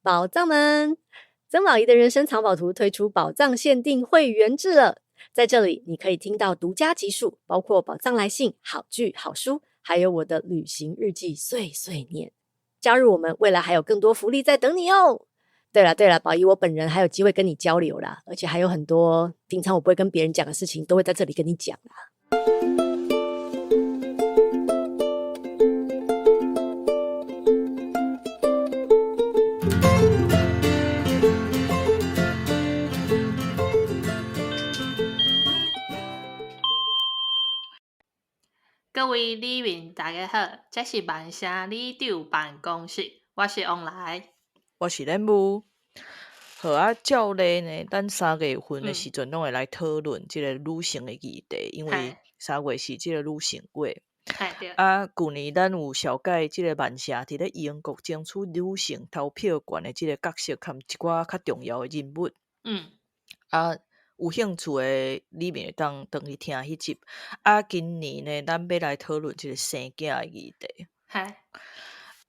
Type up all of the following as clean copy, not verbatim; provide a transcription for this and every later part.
寶藏們，曾寶儀的人生藏寶圖推出寶藏限定會員制了。在這裡，你可以聽到獨家集數，包括寶藏來信、好劇、好書，還有我的旅行日記碎碎念。加入我們，未來還有更多福利在等你哦。對了對了，寶儀我本人還有機會跟你交流啦，而且還有很多平常我不會跟別人講的事情，都會在這裡跟你講啦。各位里民大家好，這是萬城里長辦公室，我是王來，我是任務。好啊，照例呢，咱3月份的時陣攏會來討論這个女性的議題，因為3月是這个女性月。啊，舊年咱有紹介這个萬城佇咧英國爭取女性投票權的這个角色，含一寡較重要的人物。啊，有興趣的里民會當轉去聽彼集。啊，今年呢，咱欲來討論這个生囝的議題。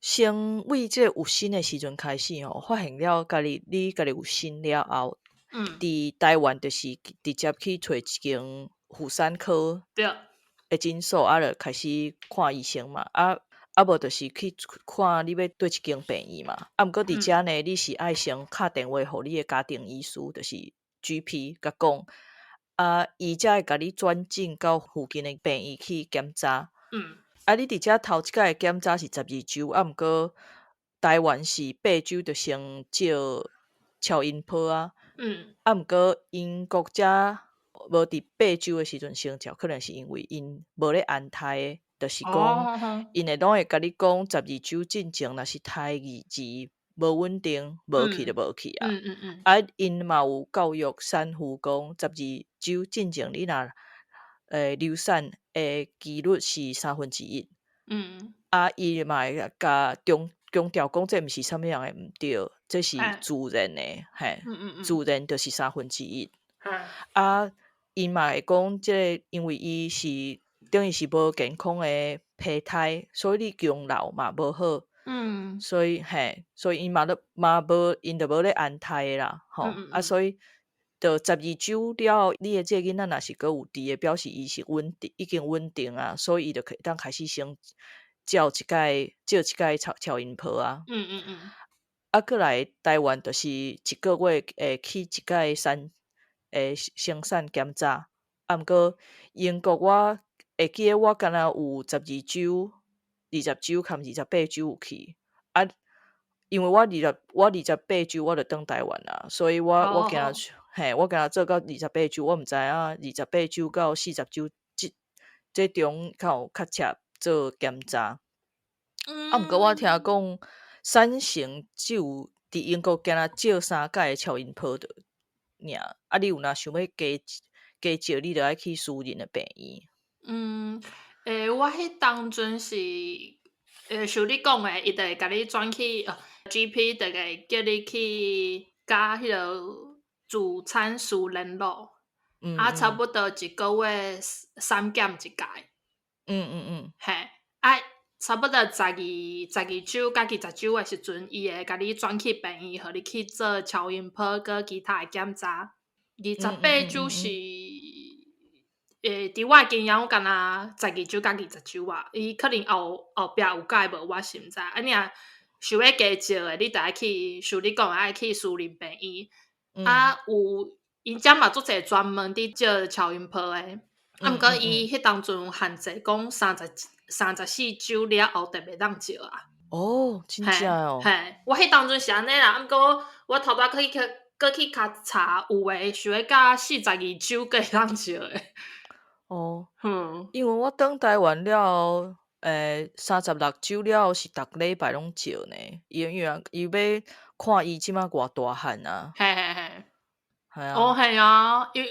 先為這个有身的時陣開始吼，發現了家己你家己有身了後，佇台灣就是直接去揣一間婦產科的診所，啊，就開始看醫生嘛。啊，無就是去看你欲佗一間病院嘛。啊，毋過佇遮呢，你是愛先敲電話予你的家庭醫師，就是 GP 共講，啊，伊才會共你轉診到附近的病院去檢查。啊，你佇遮頭一擺檢查是12週，啊，毋過台灣是8週就先照超音波啊。啊，毋過英國遮無佇8週的時陣先照，可能是因為𪜶無咧安胎的，就是講𪜶會攏會共你講12週進前若是胎兒無穩定，無去就無去啊。啊，𪜶嘛有教育產婦講，12週進前你若流產的幾率是1/3。啊，伊嘛會共強調講，這毋是啥物人的毋對，這是自然的，嘿，自然就是1/3。啊，伊嘛會講，這个因為伊是等於是無健康的胚胎，所以你強留嘛無好。所以嘿，所以伊嘛都嘛無，𪜶就無咧安胎的啦，吼。啊，所以就12週了後，你的這个囡仔若是閣有佇的，表示伊是穩定，已經穩定啊，所以伊就可以當開始先照一擺，照一擺超音波啊。啊，閣來台灣就是一個月會去一擺產，生產檢查。啊，毋過英國我會記得我敢若有12週、20週含28週有去。啊，因為我28週我就轉台灣啊，所以我驚嘿，我敢若做到28週，我毋知影28週到40週這中較有較切做檢查。啊，毋過我聽講產程只有佇英國敢若照3擺的超音波就爾。啊，你有若想欲加照，你就愛去私人的病院。我彼當陣是，像你講的，伊就會共你轉去，GP 就會叫你去佮彼个助產師聯絡，啊，差不多一個月三檢一擺。嘿，啊，差不多12週佮20週的時陣，伊會共你轉去病院，予你去做超音波佮其他的檢查。28週是，佇我的經驗，我敢若12週佮20週啊，伊可能後壁有改無，我是毋知。啊，你若想欲加照的，你就愛去，像你講的愛去私人病院。啊，有𪜶遮嘛足濟專門佇照超音波的，啊，毋過伊彼當陣有限制，講34週了後就袂當照啊。哦，真正哦。嘿，我彼當陣是按呢啦，啊，毋過我頭拄去閣去較查，有的想欲到42週閣會當照的。哦，因為我轉台灣了後，36週了後是逐禮拜攏照呢，因為伊欲看伊這擺偌大漢啊。嘿嘿嘿。係啊。哦，係啊，伊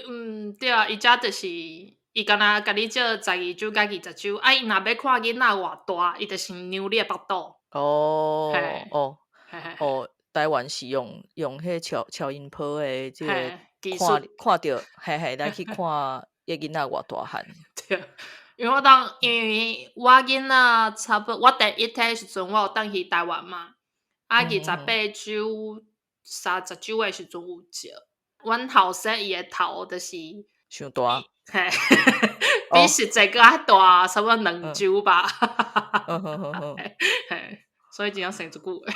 對啊，伊遮就是伊敢若共你照12週佮20週，啊，伊若欲看囡仔偌大，伊就是量你的腹肚。哦，哦，哦，台灣是用彼超音波的這個看看著，嘿嘿，來去看彼囡仔偌大漢。對，因為我當，因為我囡仔差不多，我第一胎時陣我有轉去台灣嘛，啊，28周、30周的時陣有照。阮後生伊的頭就是傷大，嘿，比實際閣較大，差不多2周吧。嘿，所以真正生足久的。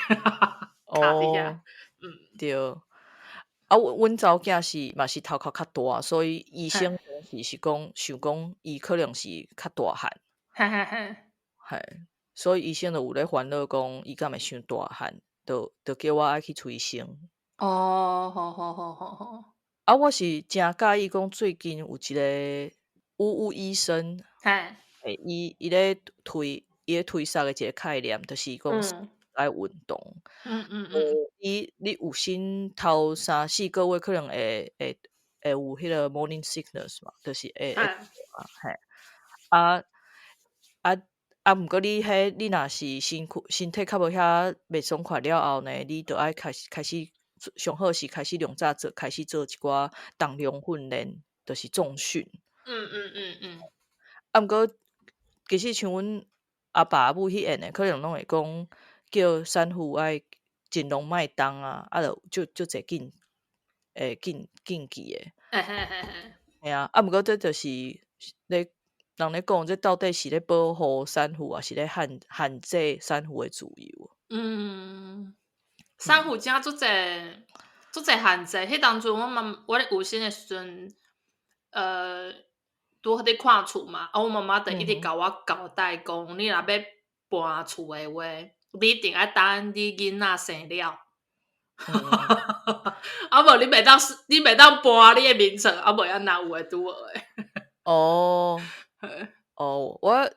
哦，嗯，對。啊，阮查某囝是嘛是頭殼較大，所以醫生是講想講伊可能是較大漢。嘿嘿嘿，嘿，所以醫生就有咧煩惱講伊敢會傷大漢，就叫我愛去催生。哦，好好好好好。啊，我是誠佮意講最近有一個有醫生，嘿，伊咧推捒的一個概念，就是講愛運動。你有身頭三四個月可能會有彼個 morning sickness 嘛，就是會嘿。啊啊啊！毋過你彼你若是身軀身體較無遐袂爽快了後呢，你就愛開始上好是開始量早做，開始做一寡重量訓練，就是重訓。啊，毋過其實像阮阿爸阿母彼緣的，可能攏會講叫產婦愛盡量莫動啊，啊，就足足濟禁欸禁忌的。嘿啊，啊，毋過這就是咧人咧講，這到底是咧保護產婦，抑是咧限制產婦的自由？嗯，產婦真足濟足濟限制。彼當陣阮媽我咧有身的時陣，拄好佇看厝嘛，啊，阮媽媽就一直共我交代講，你若欲搬厝的話，你一定愛等你囡仔生了。啊無你袂當搬你的眠床，啊無按怎有的拄無的。哦，我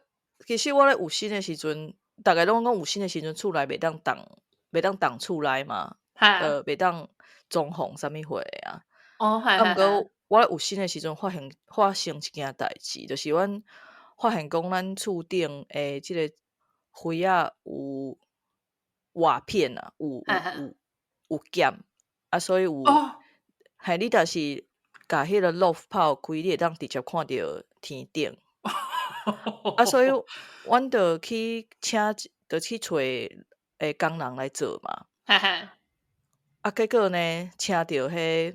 其實我咧有身的時陣，逐家攏講有身的時陣，厝內袂當動，袂當動厝內嘛，袂當裝潢啥物貨的啊。啊，毋過我咧有身的時陣，發生一件代誌，就是阮發現講咱厝頂的這個花仔有瓦片啊，有鹹，啊，所以有，嘿，你若是共彼個 loft 拋開，你會當直接看著天頂。啊，所以阮就去請，就去揣工人來做嘛。啊，結果呢，請著彼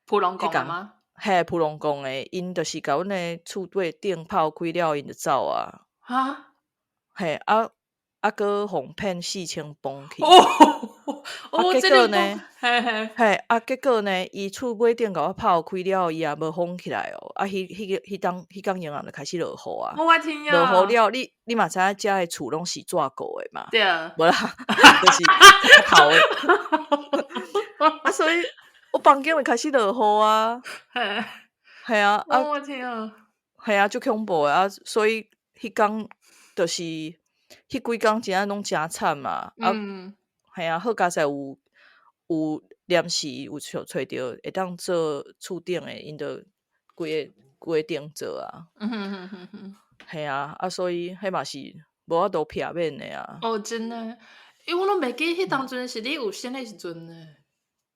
普龍宮的嗎？嘿，普龍宮的，𪜶就是共阮的厝底頂拋開了，𪜶就走啊。哈？嘿，啊啊，閣予騙4000磅去。哦，啊，結果呢？嘿嘿。啊，結果呢？伊厝尾頂共我拋開了，伊也無封起來哦。啊，彼彼個彼當彼工仍然就開始落雨啊。我天啊！落雨了，你嘛知影遮的厝攏是紙糊的嘛？對。無啦，就是透的。啊，所以我房間就開始落雨啊。嘿啊，啊。我天啊！嘿啊，足恐怖的啊！所以彼工就是彼幾工真正攏誠慘嘛。啊，嘿啊，好佳哉有臨時有揣著會當做厝頂的，𪜶就規個頂做啊。嘿啊，啊，所以彼嘛是無法度避免的啊。哦，真的，欸，我攏袂記彼當陣是你有生的時陣呢。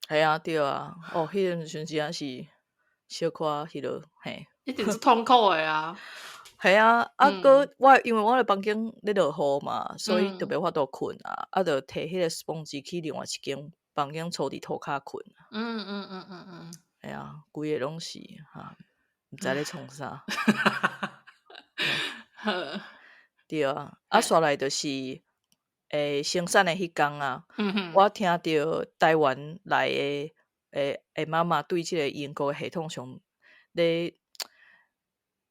嘿啊，對啊，哦，彼陣時陣真正是小可彼落嘿。一定是痛苦的啊。嘿啊，啊，閣我因為我咧房間咧落雨嘛，所以就袂法度睏啊，啊，就提彼個 sponge 去另外一間房間厝佇塗跤睏。嘿啊，規个攏是哈，毋知咧創啥。對啊，啊，煞來就是，生產的彼工啊，我聽著台灣來的媽媽對這個英國的系統上咧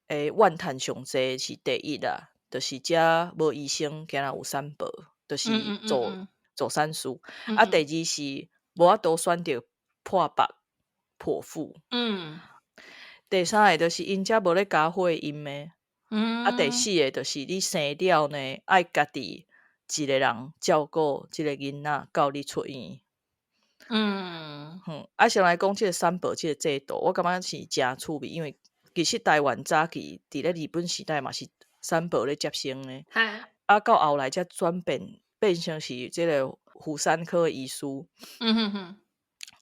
怨嘆上濟是第一啦，就是遮無醫生，敢若有產婆，就是助產師。啊，第二是無法度選擇破腹剖腹。第三個就是𪜶遮無咧加血音的。啊，第四個就是你生了呢，愛家己一個人照顧這個囡仔到你出院。啊，先來講這個產婆這個制度，我感覺是誠趣味，因為其實台灣早期佇咧日本時代嘛是產婆咧接生的。啊，到後來才轉變變成是這個婦產科的醫師。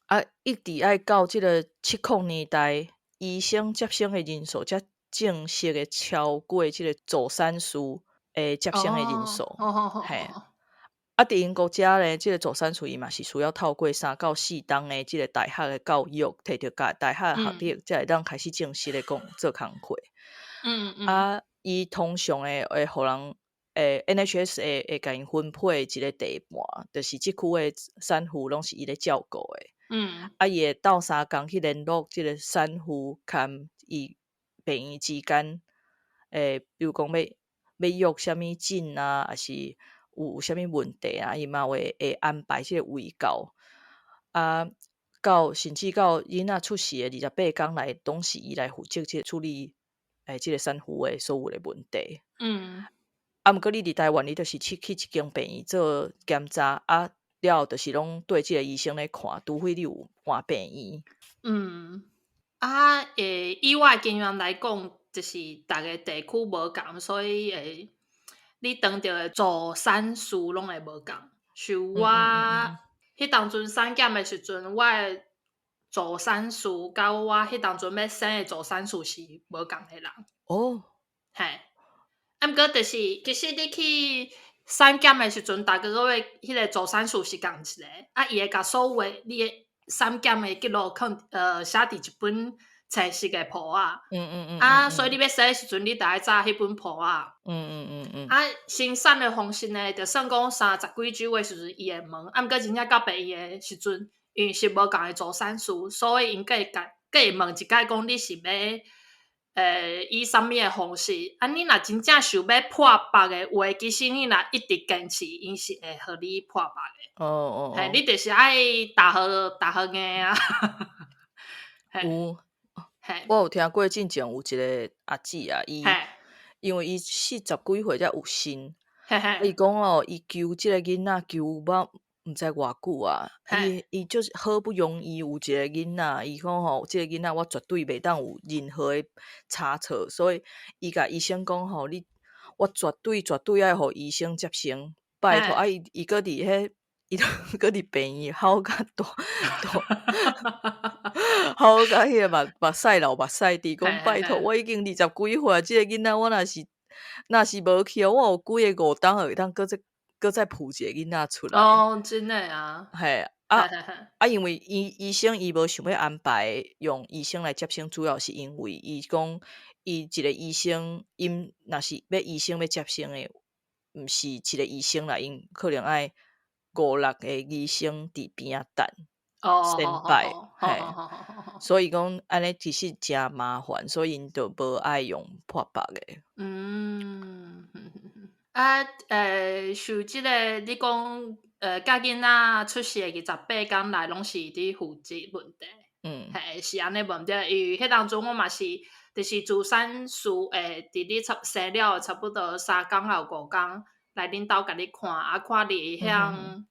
啊，一直愛到這個70年代，醫生接生的人數才正式的超過這個助產師的接生的人數。嘿。啊，佇英國遮咧，這個助產士伊嘛是需要透過3到4冬的這個大學的教育，摕著教大學的學歷，才會當開始正式的講做工課。啊，伊通常會予人NHS 會共𪜶分配一個地盤，就是這區的產婦攏是伊咧照顧的。啊，伊會鬥相共去聯絡這個產婦佮伊病院之間，比如講欲約啥物診啊，抑是有啥物問題啊，伊嘛會安排這個位到，啊，到甚至到囡仔出世的28工內，攏是伊來負責這個處理，這個產婦的所有的問題。啊，毋過你佇台灣，你就是去一間病院做檢查，啊，了後就是攏對這個醫生咧看，除非你有換病院。啊，以我的經驗來講，就是逐个地區無仝，所以你當著的助產士攏會無仝。像我彼當陣產檢的時陣，我的助產士佮我彼當陣欲生的助產士是無仝的人。嘿，啊，毋過就是其實你去產檢的時陣，逐個月彼個助產士是仝一个，啊，伊會共所有的你的產檢的記錄囥寫佇一本冊式的簿仔。啊，所以你欲生的時陣，你著愛紮彼本簿仔。啊，生產的方式呢，就算講30幾週的時陣，伊會問，啊，毋過真正到病院的時陣，因為是無仝的助產士，所以𪜶閣會共閣會問一擺，講你是欲以啥物的方式？啊，你若真正想欲破腹的話，其實你若一直堅持，𪜶是會予你破腹的。嘿，你就是愛踏予踏予硬啊。有，我有聽過進前有一個阿姊啊，伊因為伊40幾歲才有生，伊講哦，伊求這個囡仔求欲毋知偌久啊，伊就是好不容易有一個囡仔，伊講吼，這個囡仔我絕對袂當有任何的差錯，所以伊共醫生講吼，你我絕對絕對愛予醫生接生，拜託啊！伊閣佇彼，伊閣佇病院吼甲大大，吼甲彼個目屎流目屎滴，講拜託，我已經20幾歲，這個囡仔我若是無去，我有幾个5冬會當閣再抱一個囡仔出來。哦，真的啊？嘿，啊啊，因為醫生伊無想欲安排用醫生來接生，主要是因為伊講伊一個醫生，𪜶若是欲醫生欲接生的，毋是一個醫生啦，𪜶可能愛五六個醫生佇邊仔等，stand by，嘿，所以講按呢其實誠麻煩，所以𪜶就無愛用破腹的。嗯，啊，像這個你講，佮囡仔出世的28工內，攏是佇負責問題。嘿，是按呢無毋對，因為彼當陣我嘛是，就是助產士會佇你差生了差不多3工抑有5工來恁兜共你看，啊，看你會曉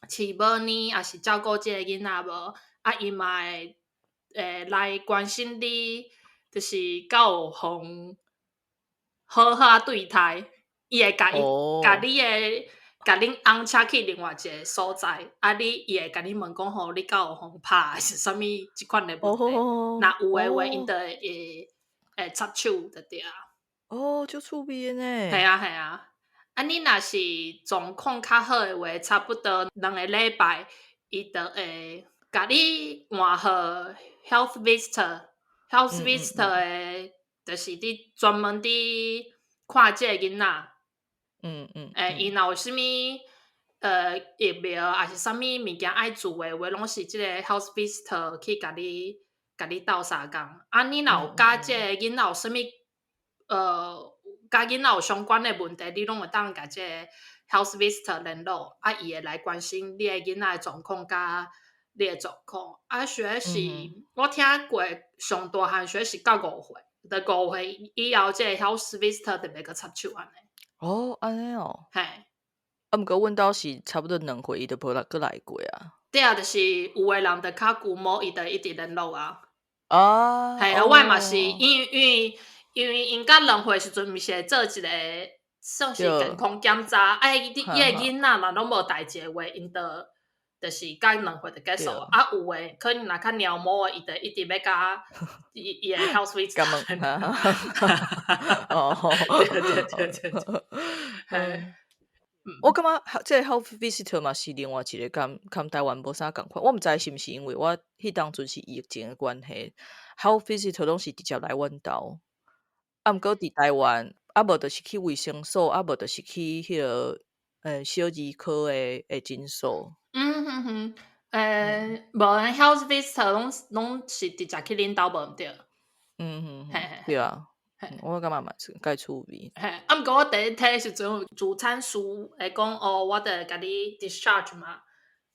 飼母奶，抑是照顧這個囡仔無？啊，伊嘛會來關心你，就是敢有予好好仔對待，伊會共伊共你的共恁翁車去另外一個所在，啊你伊會共你問講吼，你敢有予拍，還是啥物這款的問題？若有的話，𪜶就會插手就對啊。哦，足趣味的呢。嘿啊嘿啊，啊你若是狀況較好的話，差不多2個禮拜，伊就會共你換予 health visitor，health visitor 的，就是佇專門佇看這個囡仔。伊若有啥物疫苗，抑是啥物物件愛注的話，攏是這個 health visitor 去共你鬥相共。啊，你若有佮這個囡仔有啥物佮囡仔有相關的問題，你攏會當共這個 health visitor 聯絡，啊，伊會來關心你的囡仔的狀況佮你的狀況。啊，小是我聽過上大漢小是到5歲，就5歲以後，這個 health visitor 就袂閣插手按呢。哦，按呢哦。嘿。啊，毋過阮兜是差不多2歲，伊就無來閣來過啊。對啊，就是有的人就較龜毛，伊就一直聯絡啊。嘿，我的嘛是，因為𪜶到2歲時陣，毋是會做一個算是健康檢查，啊，伊的囡仔若攏無代誌的話，𪜶就是到2歲就結束。啊，有的可能若較貓毛的，伊就一直欲佮伊的 health visitor。哦，對對對對對，嘿。我感覺這個 health visitor 嘛是另外一個佮台灣無啥仝款。我毋知是毋是因為我彼當陣是疫情的關係，health visitor 攏是直接來阮兜。啊，毋過佇台灣，啊無就是去衛生所，啊無就是去彼個小兒科的診所。嗯哼哼，無 health visitor 攏是直接去恁兜無毋對？嗯哼，對啊，我感覺嘛是蓋趣味。嘿，啊，毋過我第一提時陣，助產師會講哦，我著共你 discharge 嘛，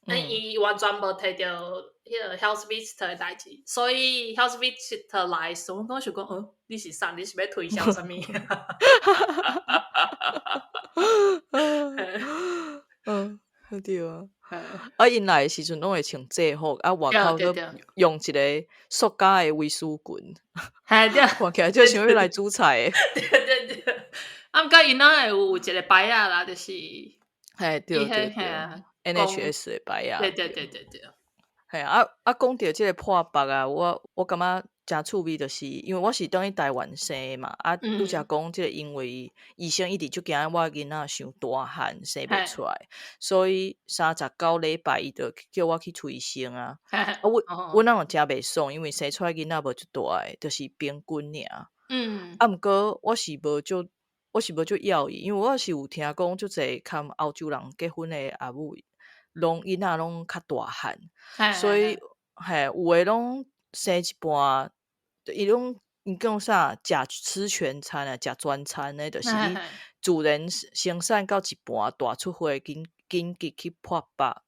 啊，伊完全無提著彼個 health visitor 的代誌，所以 health visitor 來時，我講想講，哦，你是啥？你是欲推銷啥物？嗯，對啊。啊，𪜶來的時陣攏會穿制服，啊，外口閣用一個塑膠的衛生裙，嘿對，看起來就像欲來煮菜的。對對對，啊，毋過𪜶攏會有一個牌仔啦，就是，嘿對對對，NHS 的牌仔。對對對對對。嘿啊啊，講著這個破腹啊，我感覺誠趣味，就是因為我是轉去台灣生的嘛，啊，拄才講這個因為醫生一直足驚我囡仔傷大漢生袂出來，所以39禮拜伊就叫我去催生啊。啊，阮翁誠袂爽，因為生出來囡仔無足大个，就是平均爾。啊，毋過我是無足要伊，因為我是有聽講足濟佮歐洲人結婚的阿母，攏囡仔攏較大漢，所以嘿有的攏生一半，伊攏𪜶叫啥？食吃全餐啊，食全餐的，就是你自然生產到一半大出血，緊緊急去破腹。啊，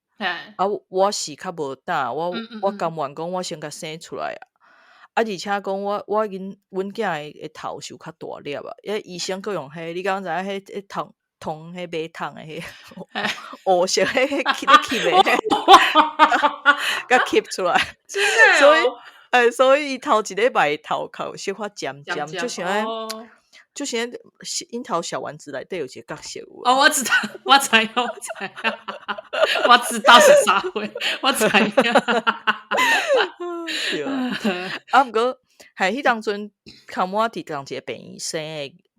我是較無膽，我甘願講我先共生出來啊。啊，而且講我阮囝的頭是有較大粒啊，彼醫生閣用彼，你敢知影彼彼筒筒彼馬桶的彼烏色彼彼吸咧吸的，共吸出來。所以，所以伊頭一禮拜頭殼有小可尖尖，就像櫻桃小丸子內底有一個角色有無？哦，我知道，我知影，我知影，我知道是啥貨，我知影。對啊，啊，毋過，係彼當陣，崁我佇仝一個病院生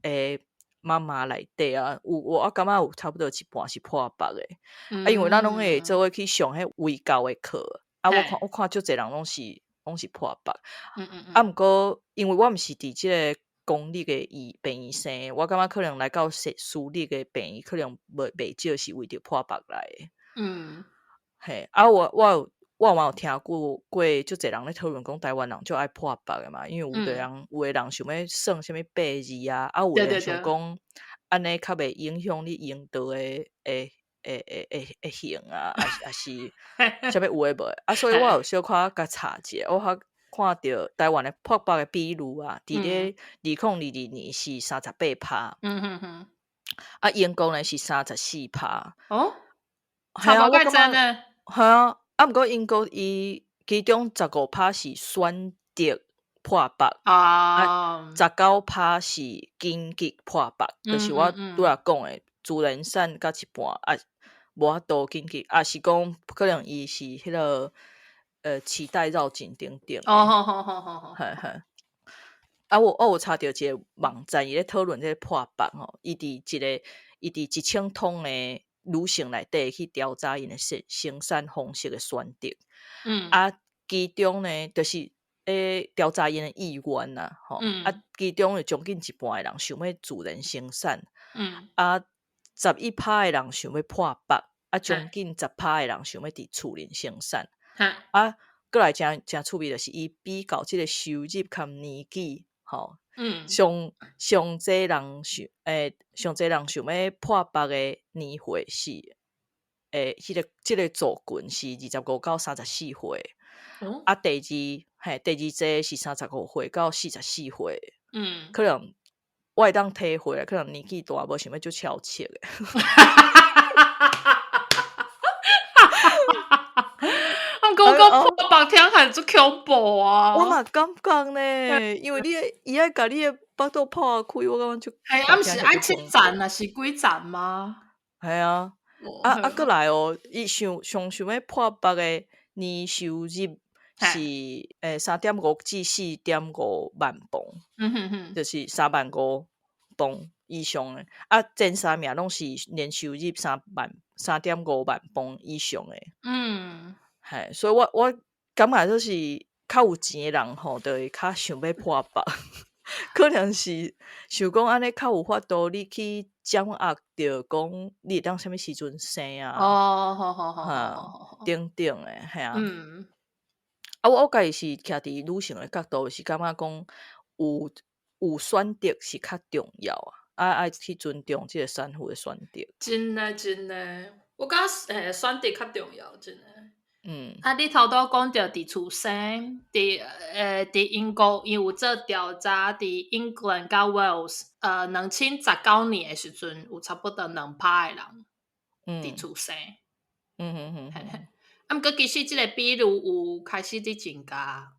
的媽媽內底啊，有我感覺有差不多一半是破腹的，啊，因為咱攏會做伙去上彼衛教的課，啊，我看足濟人攏是破腹，啊，毋過因為我毋是佇這個公立的醫病院生，我感覺可能來到私立的病院，可能袂少是為著破腹來的。嘿，啊，我嘛有聽過足濟人咧討論講，台灣人足愛破腹的嘛，因為有的人想欲算啥物八字啊，啊，有的人想講按呢較袂影響你陰道的型啊，抑是啥物有的無的，啊，所以我有小可共查者，我較看著台灣的破腹的比率啊，佇咧2022年是38%，啊，英國呢是34%。哦，差無蓋濟呢？係啊，啊，毋過英國伊其中15%是選擇破腹，啊，19%是緊急破腹，就是我拄仔講的自然產到一半啊，無法度緊急，啊是講可能伊是彼個臍帶繞頸等等。哦，好好好好好，嘿嘿。啊，我有查著一個網站，伊咧討論這個破腹吼，伊佇1000通的女性內底去調查𪜶的生產方式的選擇。啊，其中呢，就是調查𪜶的意願啦，吼，啊，其中有將近一半的人想欲自然生產。啊，11%的人想欲破腹，啊，將近10%的人想欲佇厝裡生產。啊，閣來誠趣味，就是伊比較這個收入佮年紀，吼，上濟人想欲破腹的年歲是，這個族群是25到34歲。啊，第二濟是35歲到44歲。可能我會當體會，可能年紀大無想欲足俏切的。毋過我講破腹聽起來足恐怖啊！我嘛感覺呢，因為伊愛共你的腹肚破開，我感覺足。嘿，啊，毋是愛7層抑是幾層嗎？係啊，啊啊，閣來哦，伊上上想欲破腹的年收入是3.5至4.5萬磅，就是3萬5磅。以上的，啊，前三名攏是年收入3.5萬磅以上的。嘿，所以我感覺就是較有錢的人吼，就會較想欲破腹，可能是想講按呢較有法度，你去掌握著講你會當啥物時陣生啊，哦，好好好好好好，等等的，嘿啊。啊，我家己是徛佇女性的角度，是感覺講有選擇是較重要啊，啊，愛去尊重這個產婦的選擇。真的真的，我感覺選擇較重要，真的。啊，你頭拄講著佇厝生，佇英國，伊有做調查，佇英格蘭佮 Wales，2019年的時陣，有差不多2%的人佇厝生。啊，毋過其實這個比率有開始佇增加。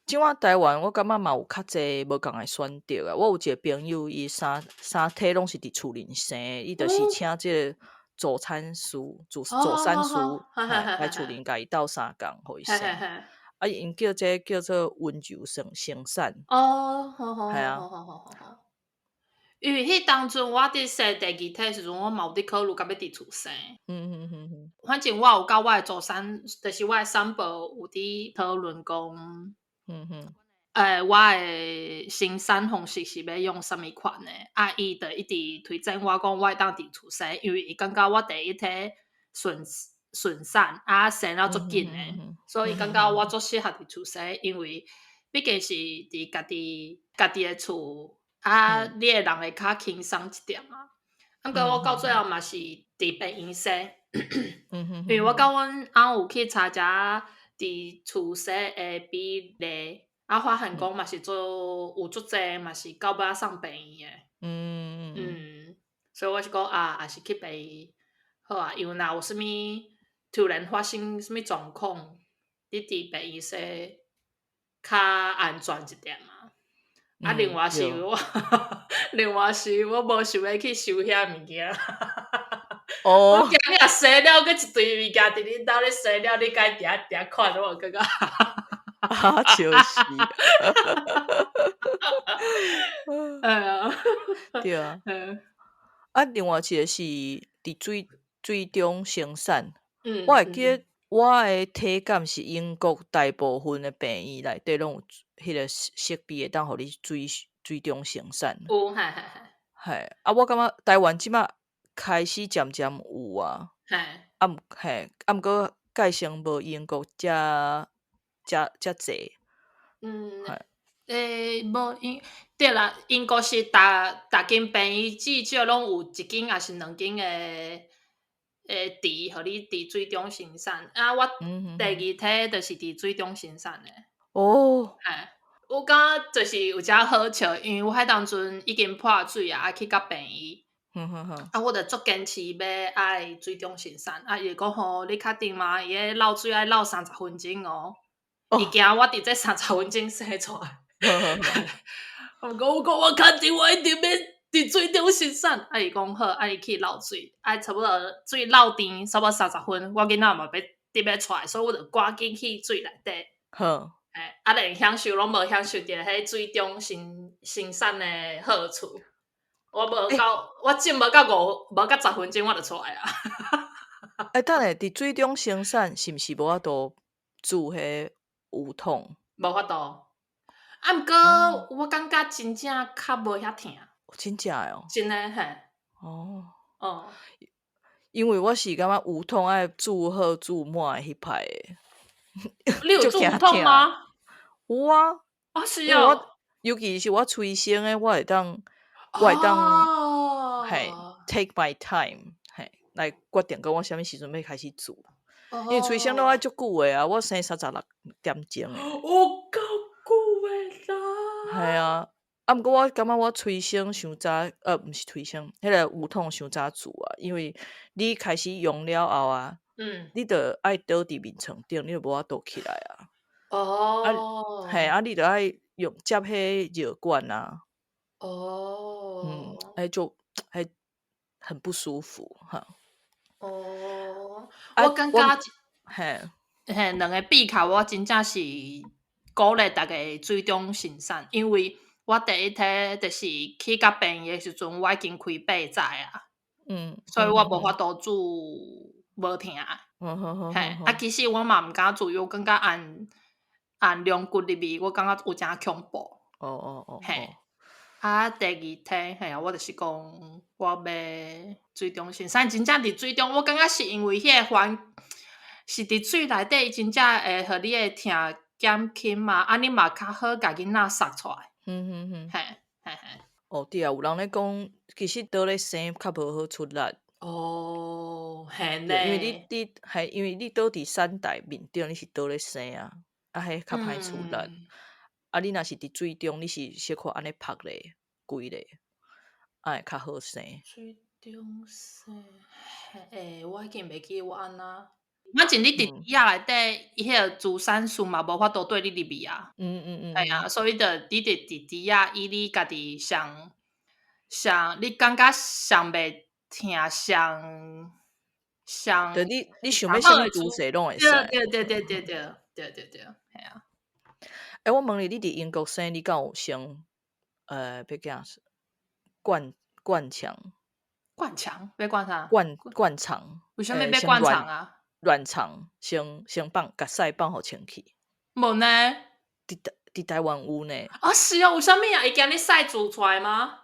這擺台灣，我感覺嘛有較濟無仝的選擇啊。我有一個朋友，伊三胎攏是佇厝裡生，伊就是請這個助產師、助產師來厝裡共伊鬥相共，予伊生。啊，𪜶叫這個叫做溫柔生產。哦，好好好好好好好。因為彼當陣我佇生第二胎時陣，我嘛有佇考慮欲佇厝生。反正我有佮我的助產，就是我的產婆有佇討論講，我的生產方式是欲用啥物款的？啊，伊就一直推薦我講，我會當佇厝生，因為伊感覺我第一胎順產，啊生了足緊的，所以感覺我足適合佇厝生，因為畢竟是佇家己的厝，啊，你的人會較輕鬆一點嘛。啊，毋過我到最後嘛是佇病院生，因為我佮阮翁有去查遮佇厝生的比例。啊，發現講嘛是做有足濟嘛是到尾仔送病院的。所以我是講啊，還是去病院好啊，因為若有啥物突然發生啥物狀況，你佇病院生較安全一點嘛。啊，另外是我無想欲去收遐物件。我驚你若生了，閣一堆物件佇恁兜咧生了，你該定定看，我感覺。啊，就是。哎呀，對啊。啊，另外一個是佇水中生產。我會記得我的體感是英國大部分的病院內底攏有彼個設備會當予你水中生產。有，嘿嘿嘿。嘿，啊，我感覺台灣這擺開始漸漸有啊。啊，嘿，啊，毋過蓋性無英國遮遮濟。無英對啦，英國是逐逐間病院至少攏有一間抑是兩間的池，予你佇水中生產。啊，我第二胎就是佇水中生產的。嘿，我感覺就是有遮好笑，因為我彼當陣已經破水啊，去到病院。啊，我就足堅持欲愛水中生產。啊，伊就講吼，你確定嗎？伊彼漏水愛漏30分鐘哦。伊驚我佇這30分鐘生出來。我講我講我確定，我一定欲佇水中生產。啊，伊講好，啊，伊去漏水，啊，差不多水漏甜，差不多三十分，我囡仔嘛欲得欲出來，所以我就趕緊去水內底。欸，啊，連享受攏無享受著彼水中生產的好處。我無到，我種無到五，無到10分鐘我就出來啊。欸，等下，佇水中生產是毋是無法度注彼有痛？無法度。啊，毋過我感覺真正較無遐疼。真正的哦？真的嘿。哦。因為我是感覺有痛愛注好注滿的彼派的。你有注有痛嗎？有啊。啊，是哦。尤其是我催生的，我會當，嘿，take my time，嘿，來決定講我啥物時陣欲開始注。因為催生攏愛足久的啊，我生36點鐘的。有夠久的啦！係啊，啊，毋過我感覺我催生傷早，毋是催生，彼個有痛傷早注啊，因為你開始用了後啊，你就愛倒佇眠床頂，你就無法度起來啊。啊，嘿，啊，你就愛用接彼尿管啊。就彼很不舒服哈。哦，我感覺，嘿，兩个比較，我真正是鼓勵大家水中生產，因為我第一胎就是去甲病院的時陣，我已經開8指啊。所以我無法度注無疼。嘿，啊，其實我嘛毋敢注，因為我感覺按按龍骨入去，我感覺有誠恐怖。嘿，啊，第二胎，嘿啊，我就是講我欲水中生產，真正佇水中，我感覺是因為彼個環是佇水內底，伊真正會予你的疼減輕嘛，啊，你嘛較好共囡仔捒出來。嘿，嘿嘿。哦，對啊，有人咧講，其實倒咧生較無好出力。哦，嘿對，因為呢。你係因為你倒佇產台面頂，你是倒咧生啊，啊，彼較歹出力。啊，你若是佇水中，你是小可按呢曝咧，規咧，啊會較好生。水中生，欸，我已經袂記我按怎。反正你佇椅仔內底，伊彼個助產士嘛無法度綴你入去啊。嘿啊，所以就你佇佇椅仔，以你家己上上，你感覺上袂疼，上上就你想欲啥物姿勢攏會使。對對對對對對對對，嘿啊。欸，我問你，你佇英國生，你敢有先欲叫啥？灌灌腸？灌腸？欲灌啥？灌灌腸？為啥物欲灌腸啊？卵腸先先放，共屎放予清氣。無呢？佇台灣有呢。啊，是哦，為啥物啊？伊驚你屎蛀出來嗎？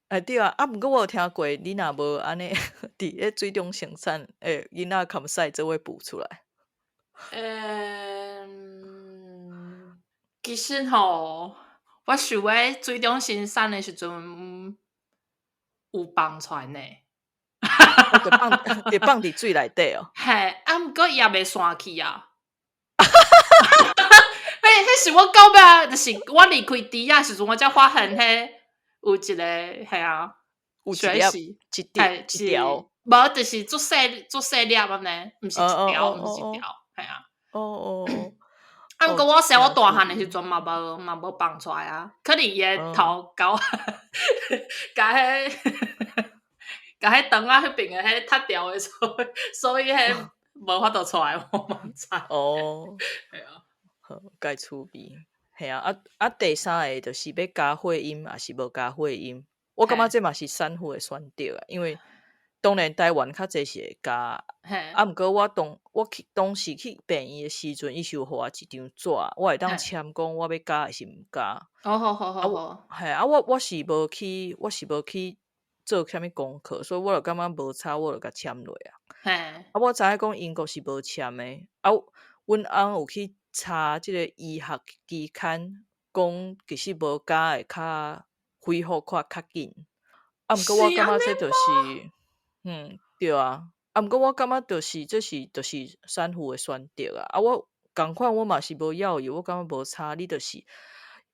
欸，對啊，啊，毋過我有聽過，你若無按呢，佇咧水中生產，欸，囡仔含屎做伙哺出來。其實吼，我想欲水中生產的時陣有放出來呢。就放就放佇水內底哦。嘿，啊，毋過伊也袂散去啊。彼是我到尾，就是我離開池仔時陣，我才發現彼有一個，嘿啊，有一粒，一條一條，無，就是足細足細粒按呢，毋是一條，毋是一條，嘿啊。啊，毋過我生我大漢的時陣嘛無嘛無放出來啊，可能伊的頭共共彼共彼腸仔彼邊的彼踢掉的，所以彼無法度出來，我嘛毋知。嘿啊。好，蓋趣味。嘿啊，啊啊，第三个就是欲加會陰，抑是無加會陰？我感覺這嘛是產婦的選擇啊，因為當然台灣較濟是會加，啊，毋過我當我去當時去病院的時陣，伊是有予我一張紙，我會當簽講我欲加抑是毋加。哦，好好好好。嘿啊，我是無去，我是無去做啥物功課，所以我就感覺無差，我就共簽落啊。啊，我知影講英國是無簽的，啊，阮翁有去查這個醫學期刊，講其實無加會較恢復較較緊。啊，毋過我感覺這就是，對啊。啊，毋過我感覺就是這是就是產婦的選擇啊。啊，我仝款我嘛是無要求，我感覺無差，你就是，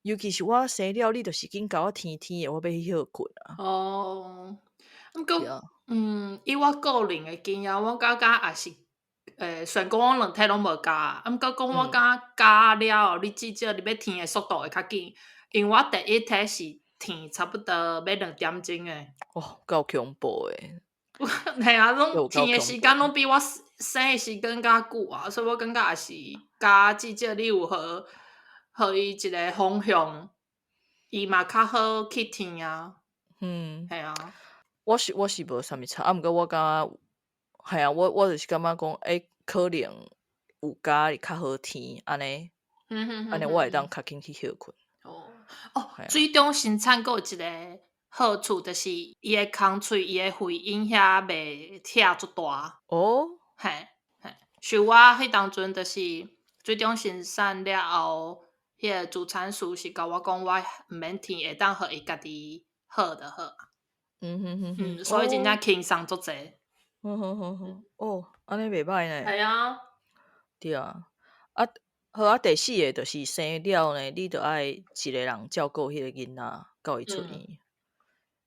尤其是我生了，你就是緊共我天天的，我欲去歇睏啊。哦，毋過，以我個人的經驗，我感覺也是，雖然講我兩胎攏無加，啊，毋過講我感覺加了後，你至少你欲天的速度會較緊，因為我第一胎是天差不多欲2點鐘的。哦，夠恐怖的。嘿啊，攏天的時間攏比我生的時間較久啊，所以我感覺也是加，至少你有予伊一個方向，伊嘛較好去天啊。嘿啊。我是無啥物差，啊，毋過我感覺，嘿啊，我就是感覺講，欸，可能有加會較好天，按呢，按呢我會當較緊去歇睏。哦哦，水中生產閣有一個好處，就是伊的空喙、伊的會陰遐袂拆足大。嘿，嘿，像我彼當陣就是水中生產了後，彼個助產師是共我講，我毋免天，會當予伊家己好就好。所以真正輕鬆足濟。哦，按呢袂䆀呢。係啊。對啊，啊，好啊，第四个就是生了呢，你著愛一個人照顧彼個囡仔，到伊出院。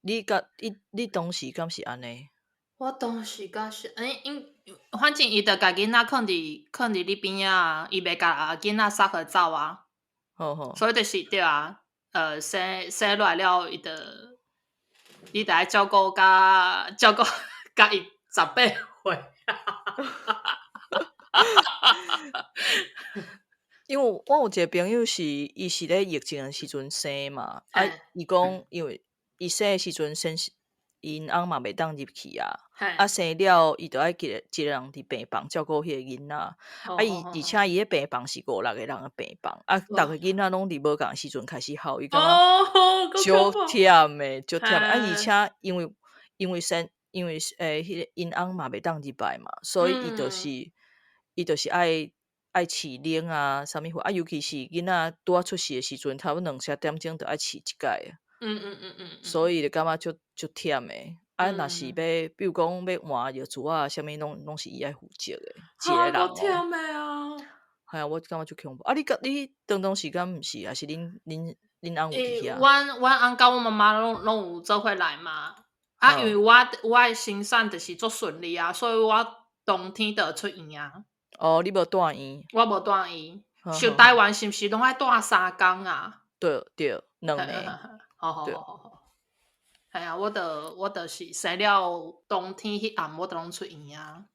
你佮你你當時敢是按呢？我當時敢是，欸，因反正伊著共囡仔囥佇你邊仔啊，伊袂共囡仔捒予走啊。所以就是對啊，生生落來了，伊就你著愛照顧甲照顧甲伊18歲。因為我有一個朋友是，伊是咧疫情的時陣生嘛，啊，伊講因為伊生的時陣先是𪜶翁嘛袂當入去啊，啊生了伊就愛一個一個人佇病房照顧彼個囡仔，啊伊而且伊彼病房是五六個人的病房，啊，逐个囡仔攏佇無仝時陣開始哭，伊感覺足忝的，足忝，啊而且因為因為生因為欸彼個𪜶翁嘛袂當入來嘛，所以伊就是伊就是愛。愛飼奶啊，啥物貨啊？尤其是囡仔拄仔出世的時陣，差不多兩三點鐘就愛飼一擺。所以就感覺足足忝的。啊，若是欲，比如講欲換藥珠仔，啥物攏攏是伊愛負責的，一個人哦。忝的啊！係啊，我感覺足恐怖。啊，你你當當時間毋是，還是恁恁恁翁有佇遐？阮阮翁佮阮媽媽攏攏有做伙來嘛。啊，因為我我的生產就是足順利啊，所以我當天就出院啊。哦，你無住院？我無住院。像台灣是毋是攏愛住三工啊？對對，兩暝。好好好好。係啊，我就我就是生了當天彼暗，我就攏出院啊。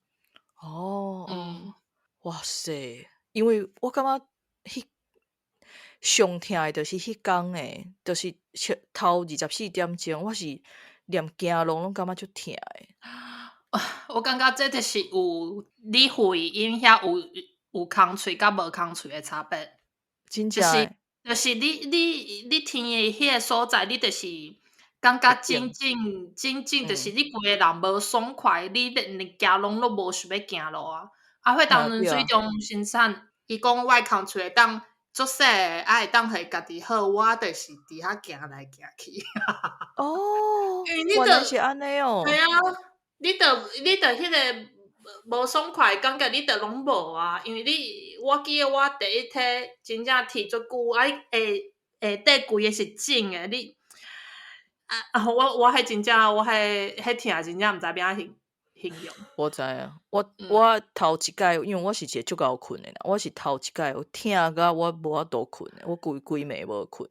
哦，嗯，哇塞！因為我感覺彼上疼的就是彼工欸，就是頭24點鐘，我是連行路攏感覺足疼的。我感覺這就是有你會因遐有有空喙佮無空喙的差別。真正的，就是你你你聽的彼個所在，你就是感覺真正真正就是你規个人無爽快，你連行路攏無想欲行路啊。啊，彼當陣水中生產，伊講我的空喙會當足細的，啊會當予家己好，我就是佇遐行來行去。哦，原來是按呢哦。係啊。你著你著彼個無爽快的感覺，你著攏無啊！因為你，我記得我第一胎真正啼足久，啊，下下底規个是腫的，你啊，我我彼真正我彼彼疼真正毋知欲按怎形形容。我知影，我我頭一擺，因為我是一個足𠢕睏的人，我是頭一擺有疼甲我無法度睏的，我規規暝無睏。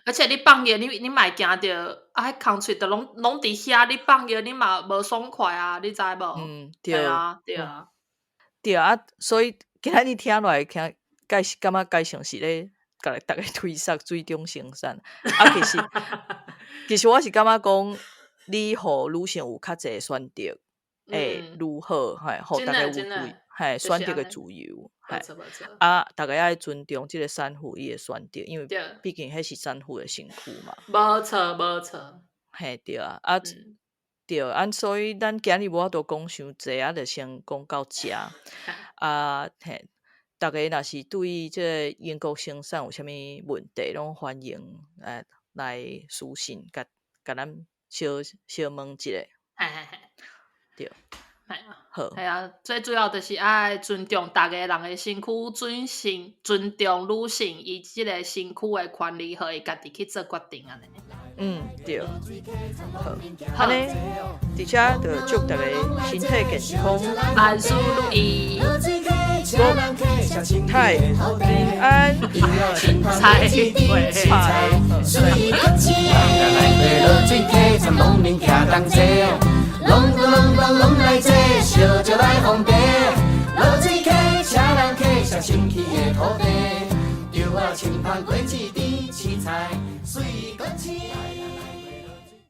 而且你放尿，你你嘛會驚著啊，彼空喙都攏攏佇遐，你放尿你嘛無爽快啊，你知無？嗯，對啊，對啊，對啊，所以今仔日聽落來，聽解釋感覺解像是咧，共逐家推捒水中生產。啊，其實其實我是感覺講，你予女性有較濟選擇，會如何，嘿，予逐家有嘿，選擇的自由，嘿，啊，逐家愛尊重這个產婦伊的選擇，因為畢竟彼是產婦的身軀嘛。無錯，無錯。嘿，對啊，啊，對，啊，所以咱今日無法度講傷濟，啊，就先講到遮。啊，嘿，逐家若是對這个英國生產有啥物問題，攏歡迎來來私訊，共共咱小小問一下。嘿嘿嘿，對。係啊，係啊，最主要就是愛尊重逐个人的身軀，尊性尊重女性伊這个身軀的權利，予伊家己去做決定按呢。嗯，對。好，按呢，佇遮就祝逐家身體健康，萬事如意，國泰民安，財財。